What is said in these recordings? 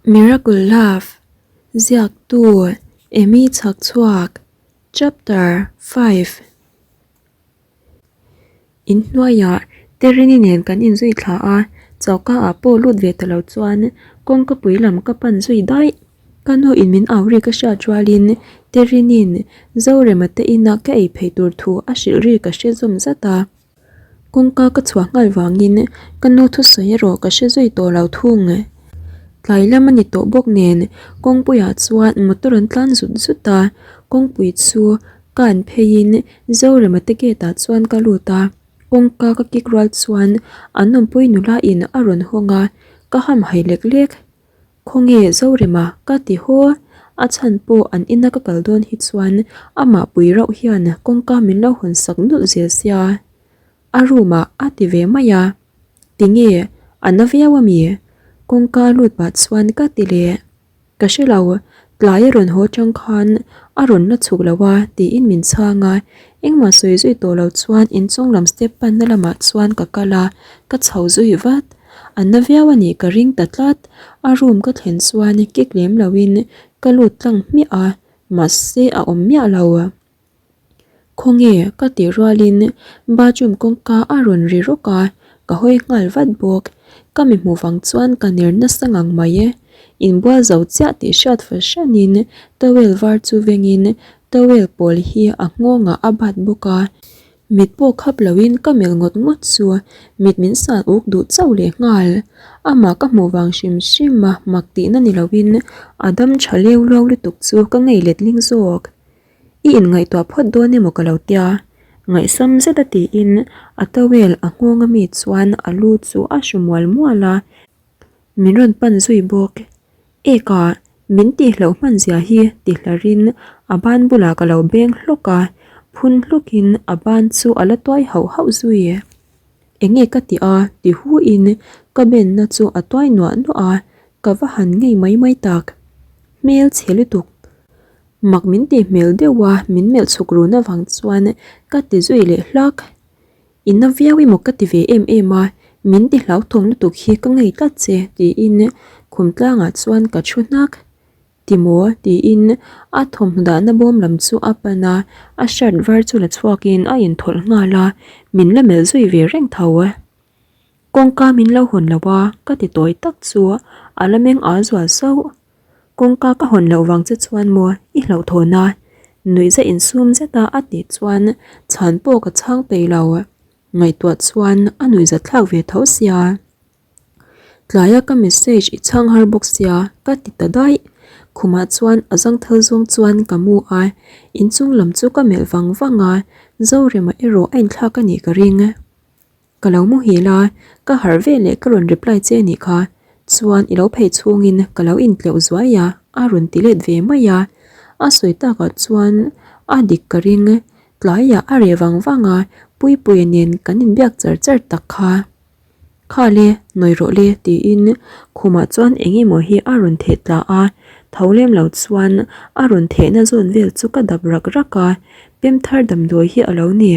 Miracle Love, Ziaktu, Amy Chhakchhuak, Chapter Five. Inhnuaiah Terini nen kan inzui thla a, choka ah pawh lut ve ta lo chuan kawngka pui lam ka pan zui daih. Ka nu in min au ri ka hriat rualin Terini'n Zorema te inah ka ei phei tur thu a hrilh ri ka hre zawm zat a. Kawngka ka chhuah nghal vangin ka nu thusawi erawh ka hre zui tawh lo thung. Tlai lam a ni tawh bawk nen kawngpuiah chuan motor an tlan zut zut a, kawngpui chu ka an pheiin Zorema te gate ah chuan ka lut a, kawngka ka kik rual chuan an awmpui nula in a rawn hawng a, ka hamhaih lek lek. Khawnge Zorema ka ti haw, a chhan pawh an ina ka kal dawn hi chuan amah pui rauh hian kawngka min lo hawn sak nulh zel sia. A room ah a ti ve mai a, tinge a na viau ami? Kawngka lut pah chuan ka ti leh. Ka hre lo, tlai a rawn haw chang khan a rawn la chhuk lo a tiin min chhang a, engmah sawi zui tawh lo chuan inchung lam step panna lamah chuan ka kal a, ka chho zui vat. A na viau a nih ka ring ta tlat, a room ka thlen chuan kik lem loin ka lut tlang hmiah a, mahse a awm miah lo. Khawnge ka tih rualin bathroom kawngka a rawn ri rawk a, ka hawi nghal vat bawk. Ka mi hmuh vang chuan ka ner nasa ngang mai e. Inbual zo chiah tih hriat fahranin towel var chu vengin towel pawl hi a nghawngah a bat bawk a. Mit pawh khap loin ka melh ngawt ngawt chu mit min san uk duh chauh leh nghal. Amah ka hmuh vang hrim hrim a mak tihna ni loin a dam tha leu luau lutuk chu ka ngei letling zawk. I inngaihtuah phawt dawn emaw ka lo tia? Ngaihsam zet a tiin a towel a nghawng ami chuan a lu chu a hru mual mual a, min rawn pan zui bawk. Eka, min tihloh hman zia hi ti hlarin a ban bulah ka lo beng hlawk a, phun hlukin a ban chu a la tuai hauh hauh zui. Enge ka tih a ti hu in ka benna chu a tuai nuah nuah a, ka va han ngei mai mai tak. Hmel chhe lutuk. Mak min tih hmel deuh a min melh chhuk run avang chuan ka ti zui leh hlak. I na viau emaw ka ti ve em em a, min ti hlauthawng lutuk hi ka ngei tlat che tiin khum tlangah chuan ka thu hnak. Ti maw? tiin a thawmhnaw dahna bawm lam chu a pan a, a shirt var chu la chhuakin a inthawlh nghal a, min la melh zui ve reng tho. Kawngka min lo hawn lo a, ka ti tawi tak chu a la meng al zual sauh. Kawngka ka hawn loh vang che chuan maw i hlauhthawn a? Nuihza insum zeta a tih chuan chhan pawh ka chhang peih lo. Ngaihtuah chuan a nuihza thlak ve tho sia. Tlaia ka message i chhang har bawk sia ka ti ta daih. Khumah chuan a zangthal zawng chuan ka mu a, inchung lam chu ka melh vang vang a, Zorema erawh a inthlak a nih ka ring. Ka lo muhil a, ka harh ve leh ka rawn reply che anih kha, chuan i lo phei chhungin ka lo intleuh zuai a, a rawn ti let ve mai a. A sawi takah chuan a dik ka ring, tlaiah a reh vang vang a, Puipuia nen kan inbiak char char tak kha. Kha le, nawi rawh le tiin khumah chuan eng emaw hi a rawn theh tla a, tho lem lo chuan a rawn thehna zawn vel chu ka dap rak rak a, pemthar damdawi hi a lo ni.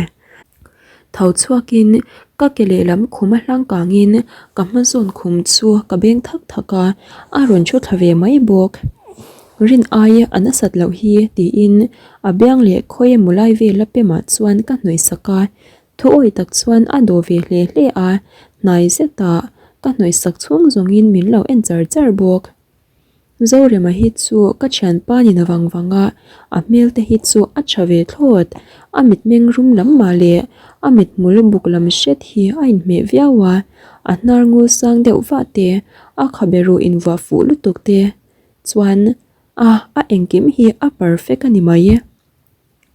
Tho chhuakin ka ke lehlam khum a hlang kangin ka hma zawn khum chu ka beng thak thak a, a rawn thu thla ve mai bawk. Rin ai a nasat loh hi tiin a biang leh khawi emaw lai vel a pemah chuan ka hnawih sak a, thu awi tak chuan a dawh ve hle hle a, hnai zetah ka hnawih sak chhung zawngin min lo en char char bawk. Zorema hi chu ka thianpa ni na vang vang a, a hmel te hi chu a tha ve thlawt. A mitmeng rum lam mah leh a mithmul buk lam hret hi a inhmeh viau a, a hnar ngul sang deuh vah te, a khabe ruh invuah fuh lutuk te chuan a a engkim hi a perfect a ni mai.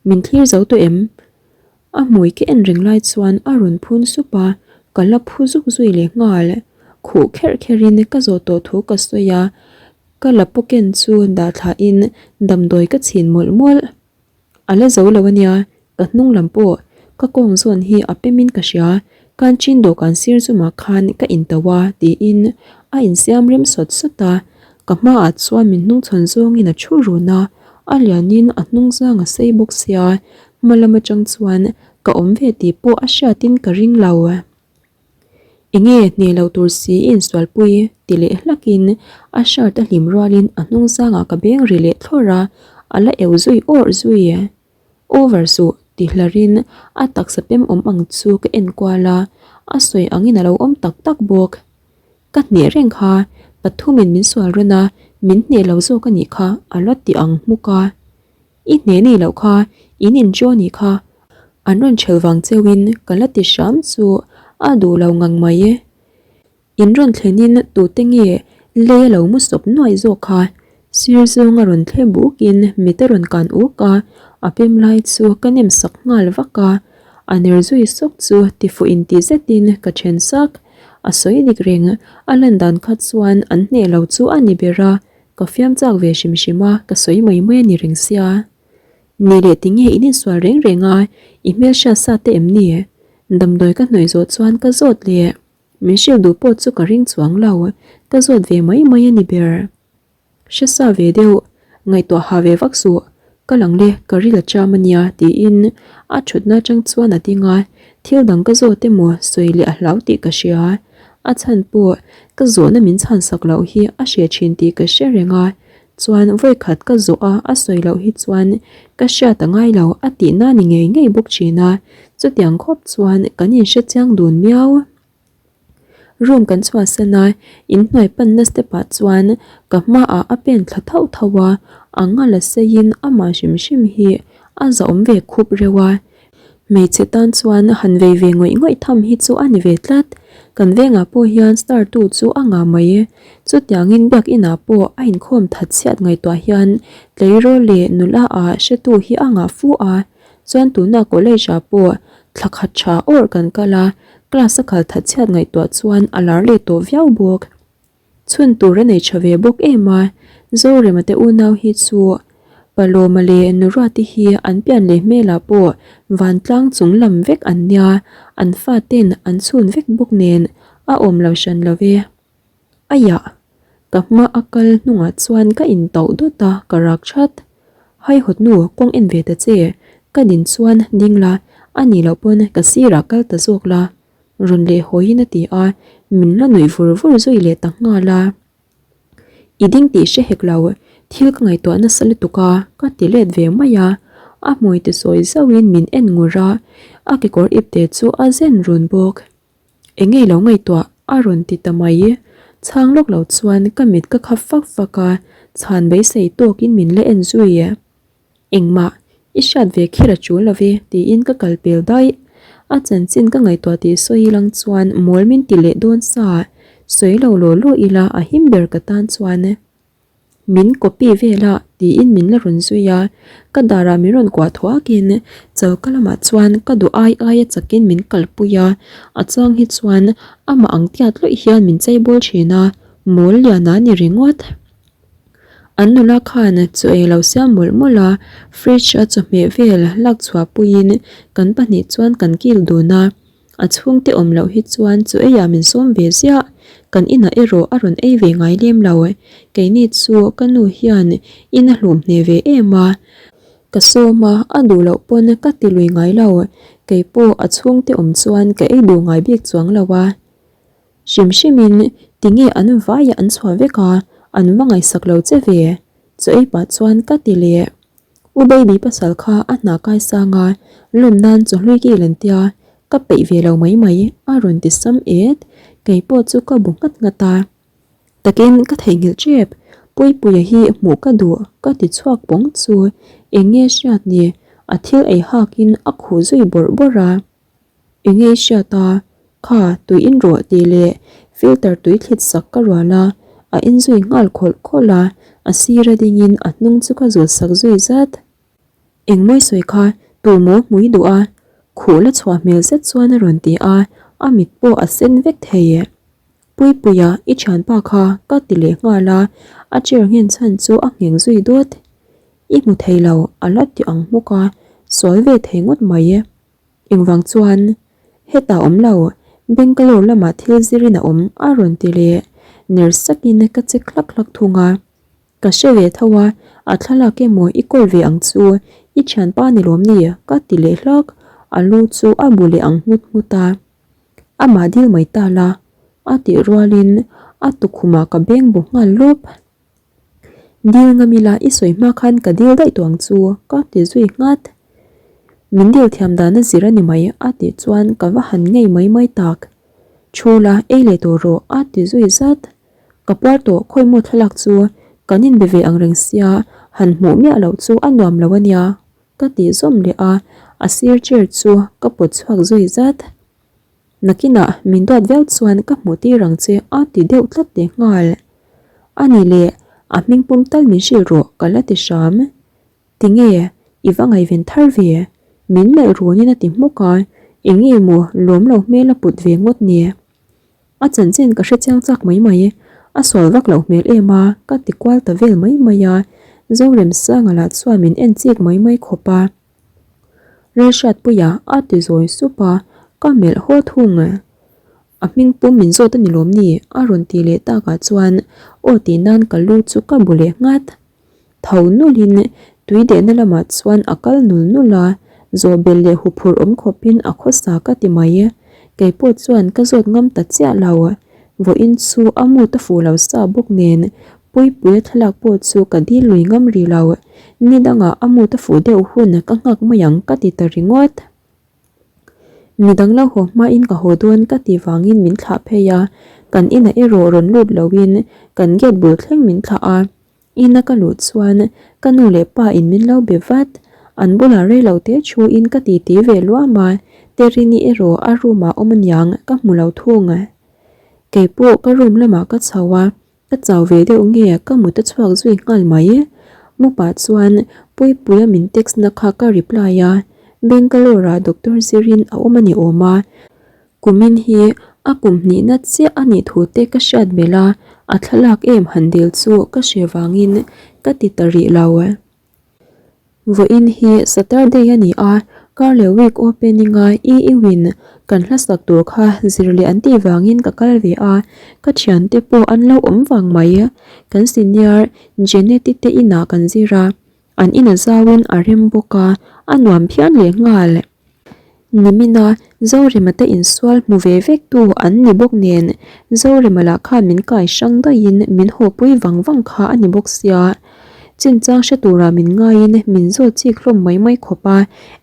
Min thlir zo tawh em? A hmui ka en reng lai chuan a rawn phun sup a, ka la phu zuk zui leh nghal. Khuh kherh kherhin ka zawh tawh thu ka sawi a, ka la pawken chu dah thlahin damdawi ka chhin mawlh mawlh. A la zo lo a nia, ka hnung lam pawh ka kawng zawn hi a pemin ka hria, Kanchin dawhkan sir zumah khan ka into a tiin a insiam rem sawt sawt a, ka hmaah chuan min hnungchhawn zawngin a thu run a, a lianin a hnung zang a sei bawk sia, hma lam atang chuan ka awm ve tih pawh a hriatin ka ring lo. Enge hneh lo tur si i insualpui ti leh hlakin a shirt a hlim rualin a hnung zangah ka beng ri leh thlawrh a, a la eu zui awrh zui. Over suh ti hlarin a taksa pem awm ang chu ka en kual a, a sawi angin a lo awm tak tak bawk. Ka hneh reng kha, pathumin min sual rawn a, min hneh lo zawk a nih kha a la ti ang hmuk a. I hneh nei loh kha, in inchaw nih kha, an rawn chhel vang cheuhin ka la ti hram chu a duh lo ngang mai e. In rawn thlenin tute nge lei a lo mu sawp nuaih zawk kha, sir zawng a rawn thle bukin mit a rawn kan uk a, a pem lai chu ka nem sak nghal vak a, a ner zui sawk chu tifuh inti zetin ka then sak. A sawi dik reng, a lan dan kha chuan an hneh lo chu a ni ber a, Ka fiam chak ve hrim hrim a, ka sawi mai mai a ni reng sia. Ni leh tinge in insual reng reng a, i hmelhriat sa te em ni? Damdawi ka hnawih zawh chuan ka zawt leh. Min hrilh duh pawh chu ka ring chuang lo, ka zawt ve mai mai a ni ber. Hre sa ve deuh, ngaihtuah ha ve vak suh, ka lang le ka ril a cham a nia tiin a thutna atang chuan a ding a, thil dang ka zawt emaw sawi leh a hlau tih ka hria. A chhan pawh ka zawhna min chhan sak loh hi a hre thin tih ka hre reng a, chuan vawikhat ka zawh a a sawi loh hi chuan ka hriat a ngai lo a tihna ni ngei ngei bawk thin a, chutiang khawp chuan kan inhre chiang dun miau. Room kan chhuahsan a, inhnuai panna step ah chuan ka hmaah a pen thla thauh thauh a, a ngal a seiin amah hrim hrim hi a zahawm ve khup reuh a, Hmeichhe tan chuan han vei ve ngawih ngawih tham hi chu a ni ve tlat. Kan vengah pawh hian star tu chu a ngah mai e. Chutiangin biakinah pawh a inkhawm that chhiat ngaihtuah hian tleirawl leh nula ah hretu hi a ngah fu a. Chuan tuna college ah pawh thla khat tha awrh kan kal a, class a khal that chhiat ngaihtuah chuan a lar leh tawh viau bawk. Chhun tur a nei tha ve bawk em a, Zorema te unau hi chu Palawma leh Nuruati hi an pian leh hmelah pawh vantlang chung lam vek an nia, an faten an chhun vek bawk nen a awm lo hran lo ve. Aiah! Ka hma a kal hnungah chuan ka intauh dawt a, ka rak that. Haihawt nu kawng en ve ta che, ka din chuan ding la, a nih loh pawn ka sirah kal ta zawk la. Rawn leh hawiin a ti a, min la nuih vur vur zui leh ta nghal a. I ding tih hre hek lo, thil ka ngaihtuah nasa lutuk a, ka ti let ve mai a. A hmui ti sawi zauhin min en ngur a, a kekawr ipte chu a zen run bawk. Eng nge lo ngaihtuah? a rawn ti ta mai. Chhang lawk lo chuan ka mit ka khap fak fak a, chhan beisei tawkin min la en zui. Engmah, i hriat ve kher a tul lo ve, tiin ka kal pel daih. A chanchin ka ngaihtuah tih sawi ilang chuan mawl min ti leh dawn sa, sawi lo law law ila a him ber ka tan chuan. Min copy vel a, tiin min la rawn zui a, ka darah min rawn kuah thuakin choka lamah chuan ka duh ai aia chakin min kalpui a, a chang hi chuan amah ang tiat lawih hian min cheibawl thin a, mawl lian a ni ringawt. An nula khan chaw ei lo siam mawlh mawlh a, fridge a chawhmeh vel lak chhuah puiin kan pahnih chuan kan kil dun a, a chhungte awm loh hi chuan chaw eiah min sawm ve ziah, kan inah erawh a rawn ei ve ngai lem lo, keini chu ka nu hian in a hlawm hneh ve em a, ka sawm a, a duh loh pawn ka ti lui ngai lo, keipawh a chhungte awm chuan ka ei duh ngai bik chuang lo a. Hrim hrimin tinge an vaiah an chhuah vek a, an va ngaihsak lo che ve? Chaw ei pah chuan ka ti leh. U Baby pasal kha a hna kai sang a, lawm nan chawhlui ki len tia, ka peih ve lo mai mai a rawn ti sam et, kei pawh chu ka bu nghat nghat a. Takin ka theihnghilh tep, Puipuia hi hmuh ka duh ka ti chhuak pawng chu eng nge hriat ni, a thil ei hakin a khuh zui bawrh bawrh a. Enge i hriat a? Kha, tui in rawh tih leh filter tui thlit sak ka rual a, a en zui nghal khawlh khawlh a, a sira dingin a hnung chu ka zul sak zui zat. Engmawi sawi kha tu maw hmui duh a? Khuh la chhuah hmel zet chuan a rawn ti a, a mit pawh a sen vek thei e. Puipuia, i thianpa kha ka ti leh nghal a, a chair nghen chhan chu a ngheng zui dawt. I hmu thei lo, a la ti ang hmuk a, sual ve thei ngawt mai e. Engvang chuan hetah awm lo, Bangalore lamah thil zirin a awm a rawn ti leh ner sakin ka che hlak hlak thung a. Ka hre ve tho a, a thlalak emaw i kawl ve ang chu, i thianpa ni lawm ni? ka ti leh hlak, a lu chu a bu leh ang nghut nghut a. Amah dil mai ta la. A tih rualin a tukhumah ka beng bu nghal lawp. Dil ngam ila i sawi hma khan ka dil daih tawh ang chu ka ti zui nghat. Min dil thiam dan a zir a ni mai a tih chuan ka va han ngei mai mai tak. Thu la ei leh tawh rawh a ti zui zat. Ka puar tawh khawi maw thlalak chu kan inbe ve ang reng sia han hmuh miah loh chu a nuam lo a nia ka tih zawm leh a, a sir chair chu ka pawt chhuak zui zat. Nakinah min duat viau chuan ka hmuh tir ang che a ti deuh tlat leh nghal. A ni leh, a hming pum tal min hrilh rawh ka la ti hram. Tinge, i va ngaihven thar ve? Min melh runin a ti hmuk a, eng nge maw lawm lo hmel a put ve ngawt ni? A chanchin ka hre chiang chak mai mai, a sual vak loh hmel em a, ka ti kual ta vel mai mai a, Zoremsanga lah chuan min en chik mai mai khawp a. Lalhriatpuia a ti zawi sup a, ka melh haw thung. A hming pum min zawt a ni lawm ni? a rawn ti leh takah chuan aw tih nan ka lu chu ka bu leh nghat. Tho nulhin tui dehna lamah chuan a kal nul nul a, zawhbel leh huphurh awm khawpin a khawsa ka ti mai. Kei pawh chuan ka zawt ngam ta chiah lo. Vawiin chu a mut a fuh lo sa bawk nen Puipuia thlalak pawh chu ka dil lui ngam rih lo. Ni dangah a mut a fuh deuh hun ka nghak mai ang ka ti ta ringawt. Midang lo haw hmain ka haw dawn ka ti vangin min thlah phei a, kan inah erawh rawn lut loin kan gate bul thleng min thlah a. Ina ka luh chuan ka nu leh pa in min lo be vat. An bulah rei lo te thu in ka titi ve luam a, Terini erawh a room ah awm aniang ka hmu lo thung. Keipawh ka room lamah ka chho a, Ka chau ve deuh nge ka mut a chhuak zui nghal mai. Mupa chuan Puipuia min text na kha ka reply a, Bangalore ah doctor zirin a awm a ni awm a, kumin hi a kum hnihna chiah a nih thu te ka hriat belh a, a thlalak em han dil chu ka hre vangin ka ti ta rih lo. Vawiin hi Saturday a ni a, Karleh week opening a EU in kan hlasak tur kha zir leh an tih vangin ka kal ve a, ka thiante pawh an lo awm vang mai. Kan senior Jeneti te inah kan zir a, an in a zauin a rem bawk a, a nuam phian leh nghal. Nimina Zorema te insual hmu ve vek tu an ni bawk nen Zorema lah khan min kai hrang daihin min hawpui vang vang kha a ni bawk sia. Chinchang hre tura min ngaiin min zawt chik hlawm mai mai khawp a,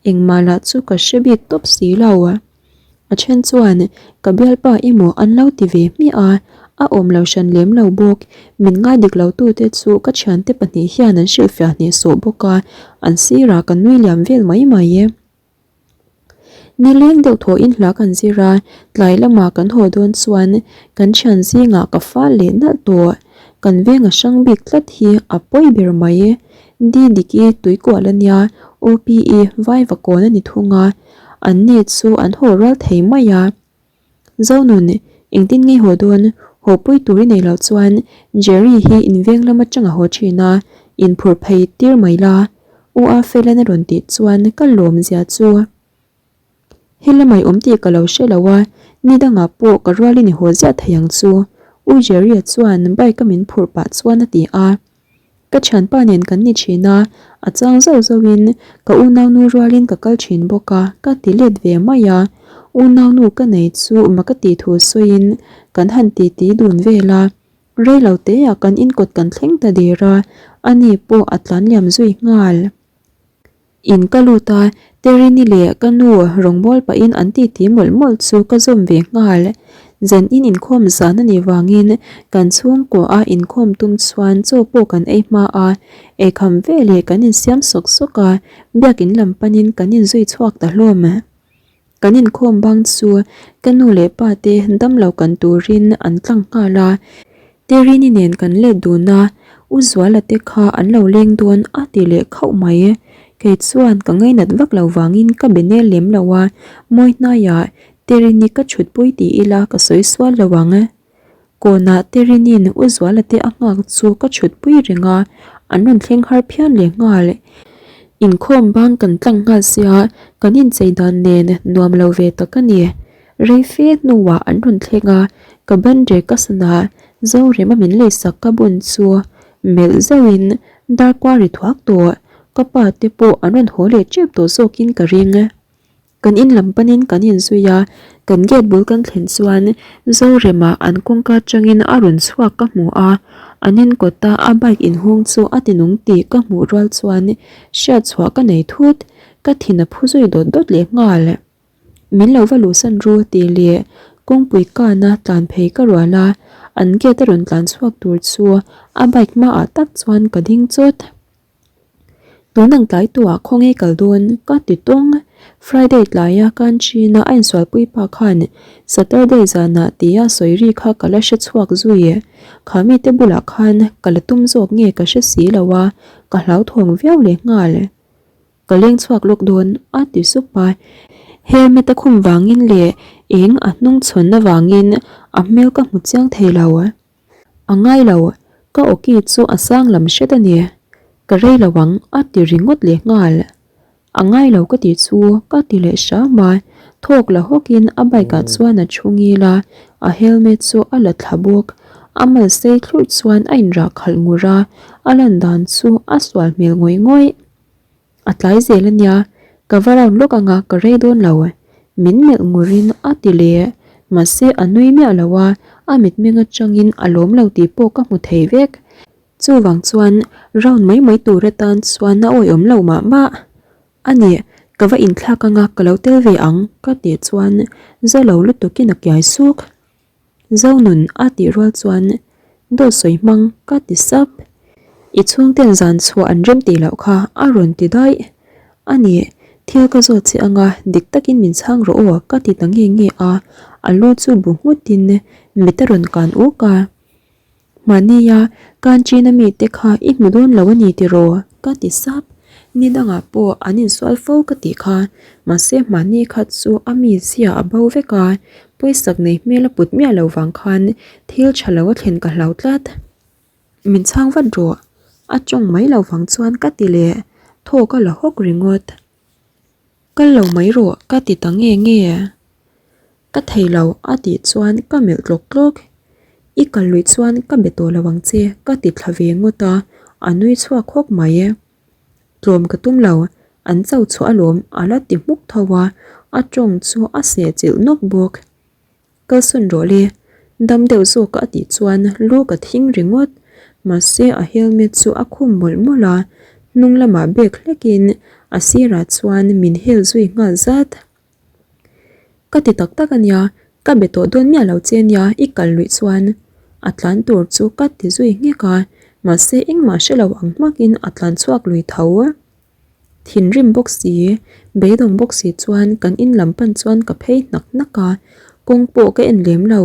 engmah lah chu ka hre bik tawp si lo. A then chuan ka bialpa emaw an lo ti ve hmiah a, a awm lo hran lem lo bawk. Min ngai dik lo tute chu ka thiante pahnih hian an hrilhfiah hnehsawh bawk a, an sirah ka nui liam vel mai mai. Nileng deuh thawhin hla kan zir a, tlai lamah kan haw dawn chuan kan thian zingah ka fal leh nalh tawh. Kan veng a hrang bik tlat hi a pawi ber mai. Didiki tuikual a nia, OPE Vaivakawn a ni thung a, an ni chu an haw rual thei mai a. Zonun, engtin nge haw dawn? Haw pui tur i nei loh chuan Jerry hi inveng lam atang a haw thin a, inphur phei tir mai la. U A Felan a rawn tih chuan ka lawm zia chu. He lamai awm tih ka lo hre lo a, ni dangah pawh ka rualin i haw ziah thei ang chu, U Jerry-a chuan bike a min phurh pah chuan a ti a. Ka thianpa nen kan ni thin a, a chang zauh zauhin ka unaunu rualin ka kal thin bawk a, ka ti let ve mai a. Unaunu ka nei chu ma ka tih thu sawiin kan han titi dun vel a. Rei lo teah kan inkawt kan thleng ta der a, ani pawh a tlan liam zui nghal. In ka lut a, Terini leh ka nu rawngbâwl pahin an titi mawlh mawlh chu ka zawm ve nghal. Zan in inkhawm zan a nih vangin kan chhungkaw a inkhawm tum chuan chaw pawh kan ei hma a, eikham veleh kan insiam sawk sawk a, biakin lam panin kan inzui chhuak ta hlawm. Kan inkhawm bang chu ka nu leh pa te damlo kan turin an tlang nghal a, Terini nen kan let dun a, U Zuala te kha an lo leng dawn a ti leh khauh mai. Kei chuan ka ngainat vak lo vangin ka be nel lem lo a, mawi hnaiah Terini ka chhutpui ti ila ka sawi sual lo ang. Kawnah Terinin U Zuala te a nghak chu ka chhutpui reng a, an rawn thleng har phian leh nghal. Inkhawm bang kan tlang nghal sia, kan inchei dan nen nuam lo ve tak a ni. Rei fe hnuah an rawn thleng a, ka ban rek a sana Zorema min leisak ka bun chu melh zauhin dar kual ri thuak tawh, ka pa te pawh an rawn haw leh tep tawh zawkin ka ring. Kan in lam panin kan inzui a, Kan gate bul kan thlen chuan Zorema an kawngka atangin a rawn chhuak ka hmu a, an inkawta a bike inhung chu a ti nung tih ka hmuh rual chuan hriat chhuah ka nei thut, ka thin a phu zui dawt dawt leh nghal. Min lo va luhsan ru tih leh kawngpui kana tlan phei ka rual a, an gate a rawn tlan chhuak tur chu a bike hmaah tak chuan ka ding chawt. Tun ang tlai tuah khawnge kal dawn ka ti tawng. Friday tlaia kan china a insualpui pa khan Saturday zanah tia sawi ri kha ka la hre chhuak zui. Kha mite bulah khan ka la tum zawk nge ka hre si lo a, ka hlauthawng viau leh nghal. Ka leng chhuak lawk dawn a ti sup a. Helmet a khum vangin leh eng a hnung chhawn avangin a hmel ka hmu chiang thei lo. A ngai lo, ka awki chu a sang lam hret a ni. Ka rei lo ang a ti ringawt leh nghal. A ngai lo ka tih chu ka ti leh hram a, thawk la hawkin a bike ah chuan a thu ngil a, a helmet chu a la thla bawk. A mal sei thlurh chuan a inrah khalh ngur a, a lan dan chu a sual hmel ngawih ngawih. A tlai zel a nia, ka va round lawk anga ka rei dawn lo. Min melh ngurin a ti leh. Mahse a nui miah lo a, a mitmeng atangin a lawm lo tih pawh ka hmu thei vek. Chuvang chuan round mai mai tur atan chuan a awihawm lo mah mah. A ni, ka va inthlak anga ka lo tel ve ang ka tih chuan za lo lutukin a kiai suk. Zonun a tih rual chuan dawt sawi hmang ka ti sap. I chhungten zan chhuah an rem tih loh kha a rawn ti daih. A ni, thil ka zawt che anga dik takin min chhang rawh aw ka ti ta nge nge a, a lu chu bu nghutin mit a rawn kan uk a. Mahnia kan China mite kha i hmu dawn lo a ni tiraw? Ka ti sap. Ni dangah pawh an insual fo ka tih kha. Mahse mahni kha chu a mizia a bo vek a, pawisak nei hmel a put miah lo vang khan thil tha lo a thlen ka hlau tlat. Min chhang vat rawh. A tawng mai lo vang chuan ka ti leh. Thawk a la hawk ringawt. Kal lo mai rawh ka ti ta nge nge. Ka thei lo a tih chuan ka melh tlawk tlawk. I kal luih chuan ka be tawh lo ang che ka ti thla ve ngawt a, a nui chhuak hawk mai. Tlawm ka tum lo, an cho chhuah alawm a la ti hmuk tho a, a tawng chu a seh chilh nawk bawk. Kalsawn rawh le, dam deuh zawk a tih chuan lu ka thing ringawt. Mahse a helmet chu a khum mawlh mawlh a, hnung lamah bag hlekin a sirah chuan min hel zui nghal zat. Ka ti tak tak a nia, ka be tawh dawn miah lo che nia i kal luih chuan a tlan tur chu ka ti zui nghek a, mahse engmah hre lo ang hmakin a tlan chhuak lui tho. Thinrim bawk si, beidawng bawk si chuan kan in lam pan chuan ka phei hnak hnak a, kawng pawh ka en lem lo,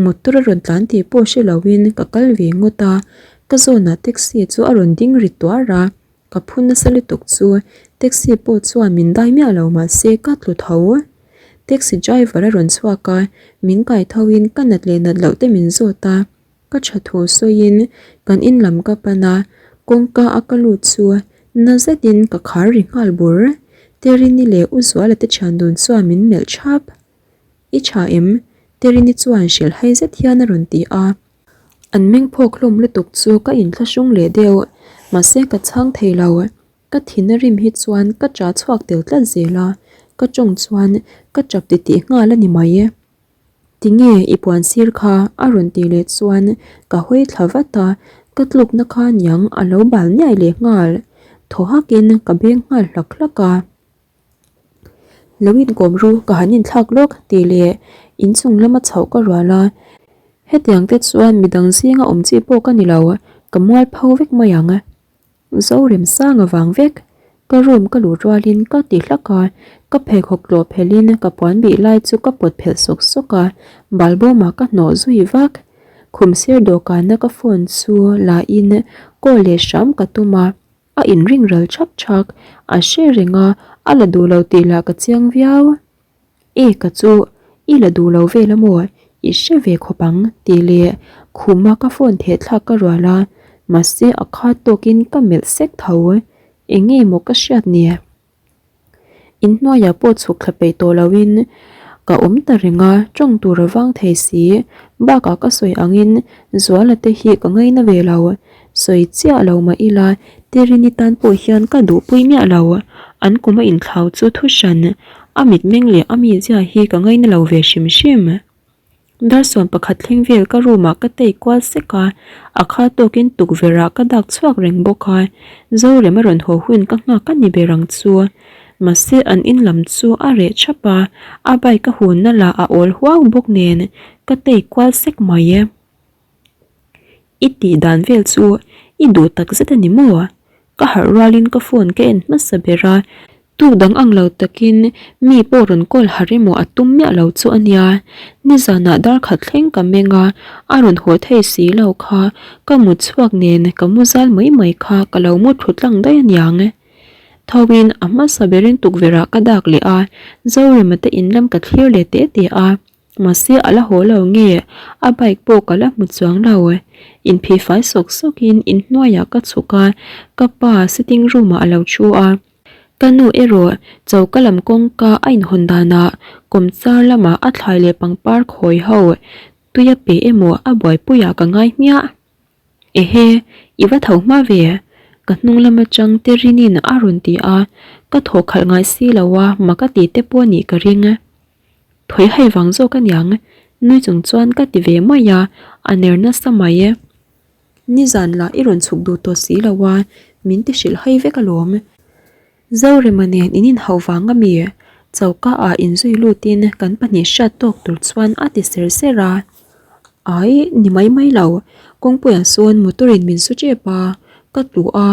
motor a rawn tlan tih pawh hre loin ka kal ve ngawt a, ka zawnah taxi chu a rawn ding ri tuar a. Ka phu nasa lutuk chu taxi pawh chuan min dai miah lo mahse ka tlu tho. Taxi driver a rawn chhuak a, min kai tho in ka nat leh nat loh te min zawt a, ka tha thu sawiin kan in lam ka pan a, kawngka a ka lut chu na zetin ka khar ri nghal bur. Terini leh U Zuala te thian dun chuan min melh thap. I tha em? Terini chuan hrilh hai zet hian a rawn ti a. An meng phawk hlawm lutuk chu ka inthlahrung leh deuh, mahse ka chhang thei lo. Ka thin a rim hi chuan ka ṭah chhuak tel tlat zel a, ka ṭawng chuan ka ṭap titih nghal a ni mai. Tinge i puan sir kha a rawn tih leh chuan ka hawi thla vat a, ka tlukna kha niang a lo bal niai leh nghal. Thaw hakin ka beng nghal hlak hlak a. Lo inkawm ru ka han inthlak lawk tih leh inchung lama chhoh ka rual a, hetiang te chuan midang zinga awm chi pawh ka ni lo, ka mual pho vek mai ang. Zoremsang avang vek, ka room ka luh rualin ka ti hlak a, ka pheikhawk tlawh phelhin ka puan bih lai chu ka pawt phelh sawk sawk a, balbawmah ka hnawh zui vak. Khum sir dawhkana ka phone chu la in call leh hram ka tum a. A inring ral chhak chhak, a hre reng a, a la duh lo tih lah ka chiang viau. E ka chu, i la duh lo vel a maw? I hre ve khawp ang tih leh khuma ka phone theh thlak ka rual a, mahse a khat tawkin ka melh sek tho. Eng nge maw ka hriat ni? Inhnuaiah pawh chhuk thla peih tawh loin ka awm ta reng a, tawng tur a vang thei si. Bakah ka sawi angin Zuala te hi ka ngaina ve lo. Sawi chiah lo mah ila Terini tan pawh hian ka duhpui miah lo. An kum a inthlau chu thu hran. A mitmeng leh a mizia hi ka ngaina lo ve hrim hrim. Dar 11 thleng vel ka room ah ka tei kual sek a, a kha tawkin tukverh ah ka dak chhuak reng bawk a, Zorem a rawn haw hun ka nghak a ni ber ang chu. Mahse an in lam chu a reh thap a, a bike a hunna lah a awl huau bawk nen ka tei kual sek mai e. I tih dan vel chu i duh tak zet a ni maw? Ka harh rualin ka phone ka en hmasa ber a, tuk dang ang lo takin mi pawh rawn call harh emaw a tum miah lo chu a nia. Nizanah dar khat thleng ka meng a, a rawn haw thei si lo kha, ka mut chhuak nen ka mu zal mai mai kha ka lo mu thlu tlang daih a niang. Thoin a hmasa berin tukverh ah ka dak leh a, Zorema te in lam ka thlir leh teh teh a. Mahse a la haw lo nge a bike pawh ka la hmu chuang lo. Inphih fai sawk sawk in inhnuai ah ka chhuk a, ka pa sitting room ah a lo thu a. Ka nu erawh choka lam kawngka a inhawn danah kawmchar lamah a thlai leh pangpar khawi ho tui a pe emaw a buaipui ah ka ngai hmiah. Ehe, i va tho hma ve? Ka hnung lam atang Terinin a rawn ti a, ka thaw khalh ngai si lo a mak a ti te pawh anih ka ring. Thawi hai vang zawk aniang, nui chung chuan ka ti ve mai a, a ner nasa mai e. Nizan lah i rawn chhuk duh tawh si lo a, min ti hrilh hai vek alawm. Zorema nen in inhauh vang a mi? Choka ah inzui lutin kan pahnih hriat tawk tur chuan a ti ser ser a. Ai, ni mai mai lo, kawngpuiah sawn motor in min su tep a, ka tlu a,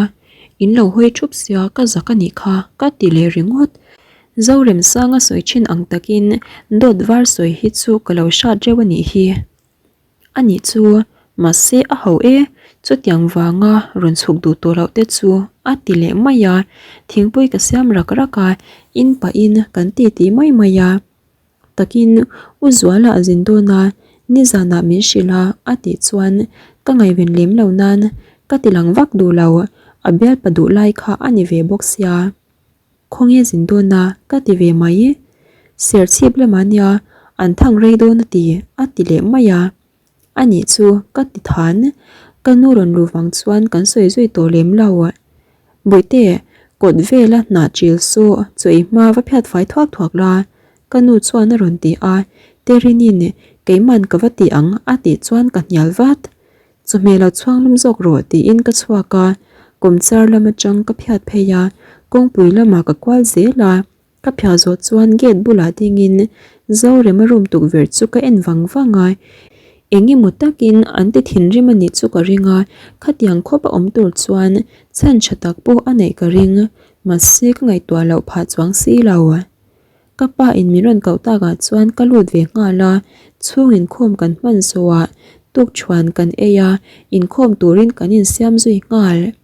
in lo hawi thup sia ka zak a nih kha ka ti leh ringawt. Zoremsanga sawi thin ang takin dawt var sawi hi chu ka lo hrat reuh a nih hi. A nih chu, mahse a ho e, chutiang vanga rawn chhuk duh tawh loh te chu a ti leh mai a, thingpui ka siam rak rak a, in pahin kan ti ti mai mai a. Takin U Zuala a zin dawn a, nizanah min hrilh a a tih chuan ka ngaihven lem lo nan ka ti lang vak duh lo, a bialpa duh lai kha a ni ve bawk sia. Khawnge zin dawn a ka ti ve mai. Serchhip lamah nia an thang rei dawn a ti a ti leh mai a. A nih chu ka ti than. Ka nu rawn luh vang chuan kan sawi zui tawh lem lo. Bawihte, kawt vela hnah chil saw chaw ei hma va phiat fai thuak thuak la ka nu chuan a rawn ti a. Terinin keiman ka va ti ang a tih chuan ka hnial vat. Chawhmeh lo chhuang lum zawk rawh tiin ka chhuak a, kawmchar lam atang ka phiat phei a, kawngpui lamah ka kual zel a, ka phiah zawh chuan gate bulah dingin Zorema room tukverh chu ka en vang vang a, eng emaw takin an ti thinrim a nih chu ka ring a, khatiang khawp a awm tur chuan chhan tha tak pawh a neih ka ring, mahse ka ngaihtuah loh phah chuang si lo. Ka pa in min rawn koh takah chuan ka lut ve nghal a, chhung inkhawm kan hman zawhah tukṭhuan kan ei a, inkhawm turin kan insiam zui nghal.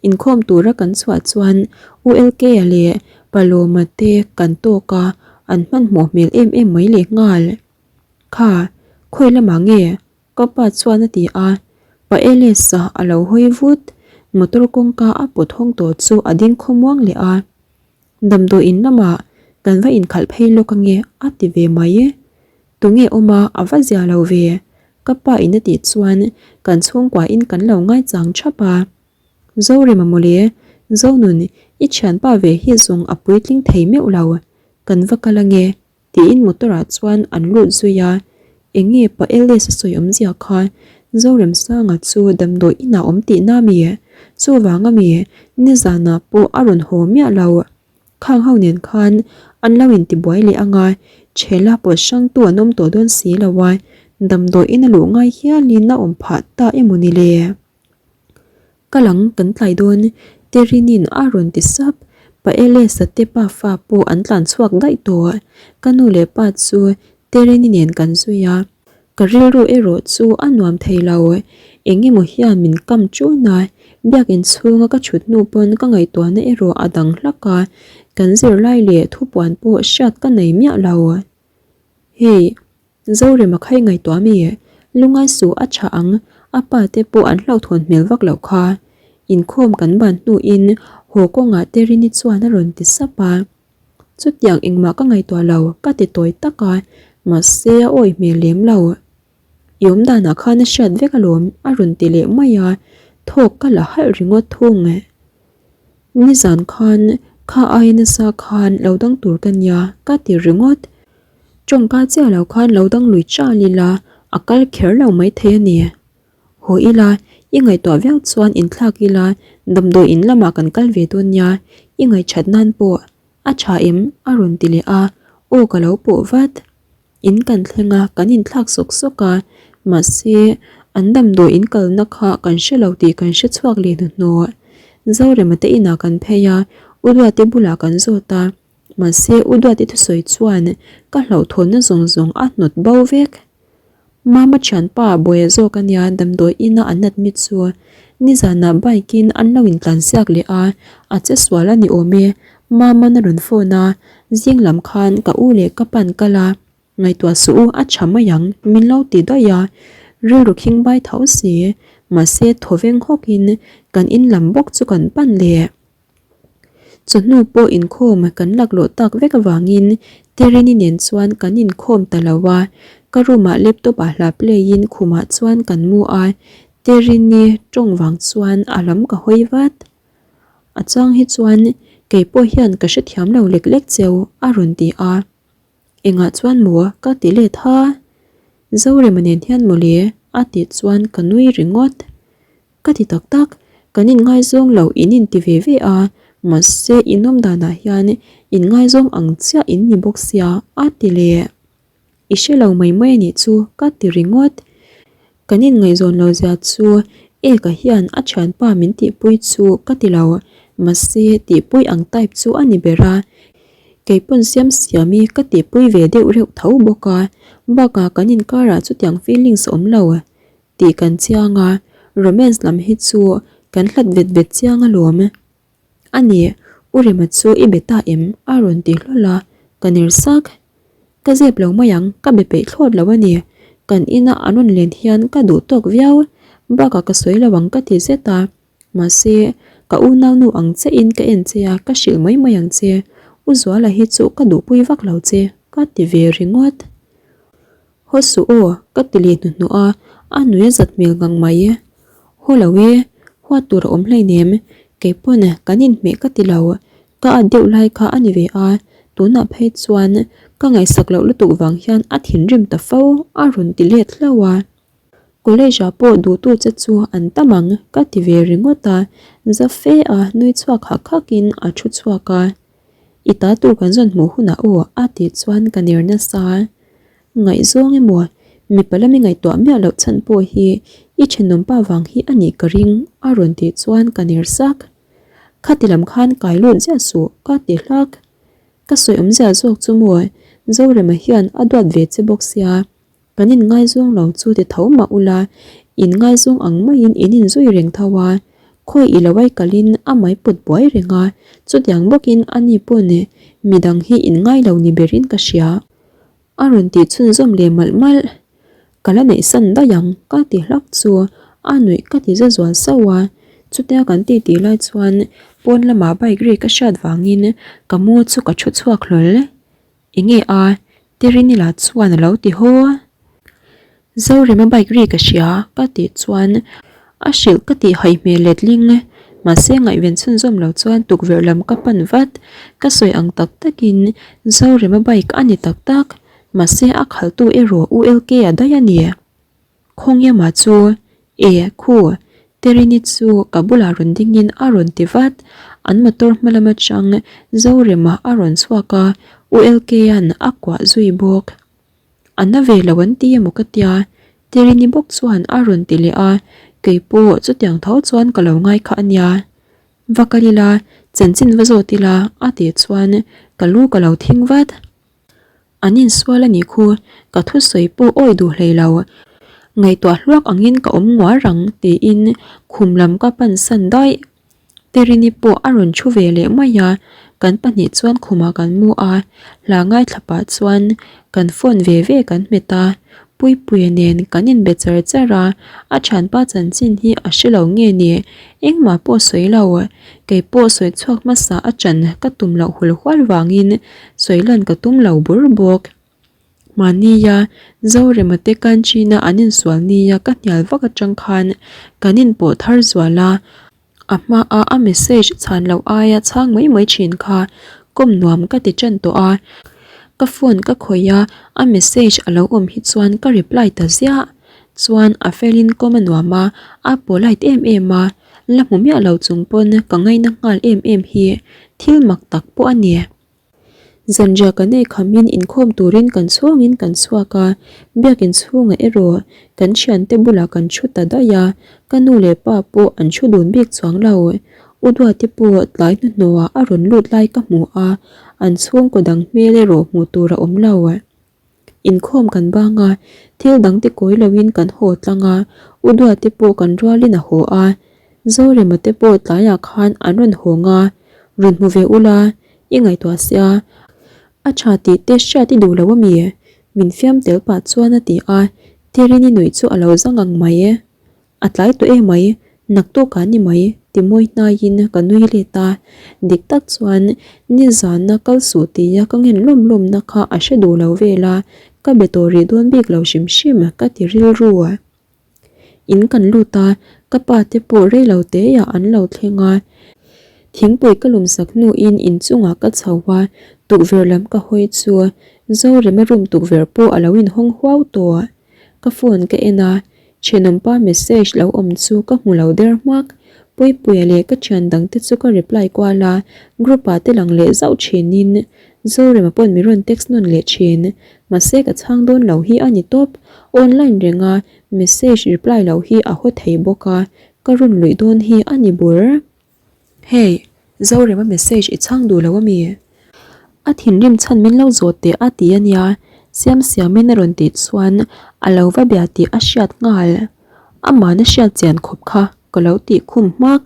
Inkhawm tura kan chhuah chuan U LK-a leh Palawma te kan tawk a, an hmanhmawh hmel em em mai leh nghal. Kha, khawi lamah nge? Ka pa chuan a ti a, Pa Elesa a lo hawi vut, motor kawngka a pawt hawng tawh chu a ding khawmuang leh a. Damdawi in lamah kan va inkhalh phei lawk ange a ti ve mai. Tunge awm a, a va zia lo ve. Ka pa in a tih chuan kan chhungkua in kan lo ngaichang thap a. Zorema mawle, Zonun i thianpa ve hi zawng a puitling thei meuh lo. Kan va kal ange. Tiin motor ah chuan an lut zui a, eng nge pa Alice a sawi awmzia kha Zoremsanga chu damdawi inah awm tihna mi? Chuvang a mi nizanah pawh a rawn haw miah lo. Khang ho nen khan an lo intibuai leh ang a, chhela pawt hrangtu an awm tawh dawn si lo a, damdawi in a luh ngai hialin a awm phah ta emaw ni le? Ka lang kan tlai dawn, Terinin a rawn ti sap. Pa Elesa te pa fa pawh an tlan chhuak daih tawh. Ka nu leh pa chu Terini nen kan zui a. Ka rilru erawh chu a nuam thei lo. Eng emaw hian min kam ṭun a, biakinn chhunga ka ṭhut hnu pawn ka ngaihtuahna erawh a dang hlak a, kan zirlai leh thupuan pawh hriat ka nei miah lo. Hei. Zorema khai ngaihtuah mi lungai suh a tha ang, a pa te pawh an hlauhthawn hmel vak loh kha. Inkhawm kan ban hnuin haw kawngah Terini chuan a rawn ti sap a. Chutiang engmah ka ngaihtuah lo ka ti tawi tak a, mahse a awih hmel lem lo. I awm danah khan a hriat vek alawm a rawn ti leh mai a, thawk ka la halh ringawt thung. Nizan khan Kha aia nasa khan lo dang tur ka nia ka ti ringawt. Tawngka chiah lo khan lo dang lui chal ila a kal kher lo maithei a ni. Haw ila, i ngaihtuah viau chuan inthlak ila damdawi in lamah kan kal ve dawn nia, i ngaihṭhat nan pawh a ṭha em? a rawn ti leh a, aw ka lo pawh vat. In kan thleng a, kan inthlak sawk sawk a, mahse an damdawi in kalna kha kan hre lo tih kan hre chhuak leh hnuhnawh. Zorema te inah kan phei a, U Duati bulah kan zawt a, mahse U Duati thusawi chuan ka hlauhthawnna zawng zawng a hnawt bo vek. Mama thianpa buai zawk a nia damdawi ina an admit chu nizanah bike in an lo intlan siak leh a, a che sual a ni awm e, Mama'n a rawn phone a, zing lam khan ka u leh ka pan kal a, ngaihtuah suh u a tha mai ang min lo ti daih a, rilru khing bai tho si, mahse thaw veng hawk in kan in lam bawk chu kan pan leh. Chawhnu pawh inkhawm kan laklawh tak vek avangin Terini nen chuan kan inkhawm ta lo a, ka room ah laptop ah hla play in khumah chuan kan mu a, Terini tawng vang chuan a lam ka hawi vat. A chang hi chuan keipawh hian ka hrethiam lo lek lek cheu a rawn ti a, engah chuan maw ka ti let ha? Zorema nen hian mawle a tih chuan ka nui ringawt. Ka ti tak tak, kan inngaizawng lo in inti ve ve a, mahse in awm danah hian inngaizawng ang chiah in ni bawk sia a ti leh. I hre lo mai mai a nih chu ka ti ringawt. Kan inngaihzawn lo zia chu Eka hian a thianpa min tihpui chu ka ti lo, mahse tihpui ang type chu a ni ber a, keipawn siam siami ka tihpui ve deuh reuh tho bawk a, bakah kan inkarah chutiang feelings a awm lo. Tih kan chiang a, romance lam hi chu kan hlat vet vet chiang alawm. A ni, U Rema chu i be ta em? a rawn ti hlawl a, ka ner sak. Ka zep lo mai ang, ka be peih thlawt lo a ni. Kan ina an rawn len hian ka duh tawk viau, bakah ka sawi lo ang ka ti zet a. Mahse, ka unaunu ang chiahin ka en che a, ka hrilh mai mai ang che. U Zuala hi chu ka duhpui vak lo che, ka ti ve ringawt. Haw suh aw, ka ti leh hnuhnawh a, a nui a zat hmel ngang mai. Haw lo e, huat tur a awm hleinem, keipawn kan inhmeh ka ti lo, ka at deuh lai kha a ni ve a, tunah phei chuan ka ngaihsak loh lutuk vang hian a thinrim ta fo, a rawn ti let hlauh a. College ah pawh duhtu che chu an tam ang, ka ti ve ringawt a, za fe a nui chhuak hak hakin a thu chhuak a. I ta tur kan zawn hmuh hunah aw a tih chuan ka ner nasa. Ngaihzawng emaw mipa lami ngaihtuah miah loh chhan pawh hi i thenawmpa vang hi a nih ka ring a rawn tih chuan ka ner sak. Khati lam khan kai lut ziah suh ka ti hlak. Ka sawi awmzia zawk chu maw Zorema hian a duat ve che bawk sia. Kan inngaizawng lo chu ti tho mah ula, inngaizawng ang maiin in inzui reng tho a, khawi i lo ai kalin a mai put buai reng a, chutiang bawkin ani pawh nih midang hi inngai lo ni berin ka hria. A rawn tih chhunzawm leh malh malh. Ka la neihsan daih ang ka ti hlak chu a nuih ka ti za zual sauh a, chutia kan titi lai chuan pawn lamah bike ri ka hriat vangin ka mu chu ka thu chhuak hlawl. Enge a? Terinila chuan a lo ti haw a. Zorema bike ri ka hria ka tih chuan a hrilh ka tih haih hmel letling. Mahse ngaihven chhunzawm lo chuan tukverh lam ka pan vat. Ka sawi ang tak takin Zorema bike a ni tak tak. Mahse a khaltu erawh ULK a daih a ni. Khawngyama chu, E, khu, Terini chu ka bulah rawn dingin a rawn ti vat. An motor hma lam atang Zorema a rawn chhuak a, ULK-a'n a kuah zui bawk. A na ve lo an ti emaw ka tia, Terini bawk chuan a rawn ti leh a, keipawh chutiang tho chuan ka lo ngai kha a nia. Va kal ila, chanchin va zawt ila a tih chuan ka lu ka lo thing vat. An insual a nih khu, ka thusawi pawh awi duh hlei lo. Ngaihtuah hluak angin ka awm nguar ang tiin khum lam ka pan san daih. Terini pawh a rawn thu ve leh mai a, kan pahnih chuan khumah kan mu a, hla ngaithla pah chuan kan phone ve ve kan hmet a. Puipuia nen kan inbe char char a, a thianpa chanchin hi a hre lo nge ni, engmah pawh sawi lo. Kei pawh sawi chhuak hmasa a chan ka tum loh hul hual vangin sawi lan ka tum lo bur bawk. Mahnia Zorema te Kanchina an insual nia ka hnial vak atang khan kan inpawh thar zual a. A hmaa a message chhan loh aia chhang mai mai thin kha kawm nuam ka ti tan tawh a. Ka phone ka khawih a, a message a lo awm hi chuan ka reply ta ziah. Chuan a felin kawm a nuam a, a polite em em a, la hmu miah lo chung pawn ka ngaina nghal em em hi thil mak tak pawh a ni. Zanriah kan ei khamin inkhawm turin kan chhungin kan chhuak a, biakin chhungah erawh kan thiante bulah kan thu ta daih a, ka nu leh pa pawh an thu dun bik chuang lo. U Duati pawh tlai hnuhnawhah a rawn lut lai ka hmu a, an chhungkaw dang hmel erawh hmuh tur a awm lo. Inkhawm kan bang a, thil dang ti kawi loin kan haw tlang a, U Duati pawh kan rualin a haw a, Zorema te pawh tlaiah khan an rawn hawng a, rawn hmu ve ula, i ngaihtuah sia, a tha tih te hriat i duh lo ami? Min fiam tel pah chuan a ti a, Terini nuih chu a lo za ngang mai. A tlai tawh em mai, naktuk ah ni mai ti mawi hnaiin ka nui let a, dik tak chuan nizana kal suh tia ka ngen lawm lawmna kha a hre duh lo vel a, ka be tawh rih dawn bik lo hrim hrim ka ti rilru. In kan lut a, ka pa te pawh rei lo teiah an lo thleng a, thingpui ka lum sak hnuin inchungah ka chho a, tukverh lam ka hawi chu Zorema room tukverh pawh a lo inhawng huau tawh. Ka phone ka en a, thenawmpa message lo awm chu ka hmu lo der hmak. Puipuia leh ka thian dang te chu ka reply kual a, group ah te lang leh zauh thin in Zorema pawn mi rawn text nawn leh thin. Mahse ka chhang dawn lo hi a ni tawp. Online reng a message reply loh hi a haw thei bawk a, ka rawn luih dawn hi a ni bur. Hey, Zorema message i chhang duh lo ami? A thinrim chhan min lo zawt teh a ti a nia, Siam siamin a rawn tih chuan a lo va bia tih a hriat nghal. Amahna hriat chian khawp kha ka lo tih khum hmak.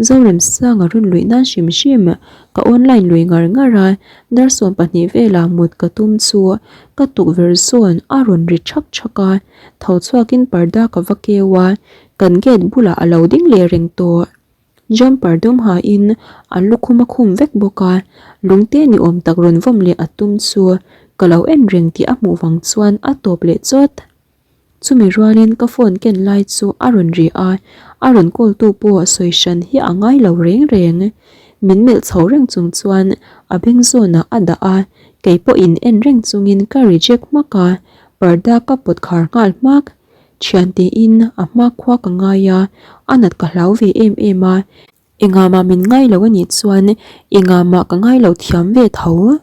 Zoremsanga rawn luih nan hrim hrim ka online lui ngar ngar a, dar 12 velah mut ka tum chu ka tukverh zawn a rawn ri thak thak a, tho chhuakin parda ka va keu a, kan gate bulah a lo ding leh reng tawh. Jumper dum hain a lukhum a khum vek bawk a, lungte ni awm tak rawn vawm leh a tum chu ka lo en reng tih a hmuh vang chuan a tawp leh chawt. Chumi rualin ka phone ken lai chu a rawn ri a, a rawn call tu pawh sawi hran hi a ngai lo reng reng. Min melh chho reng chung chuan a beng zawnah a dah a, kei pawhin en reng chungin ka reject hmak a, parda ka pawt khar nghal hmak. Thian tiin a hma khua ka ngai a, a nat ka hlau ve em em a. Engah mah min ngai lo a nih chuan engah mah ka ngai lo thiam ve tho.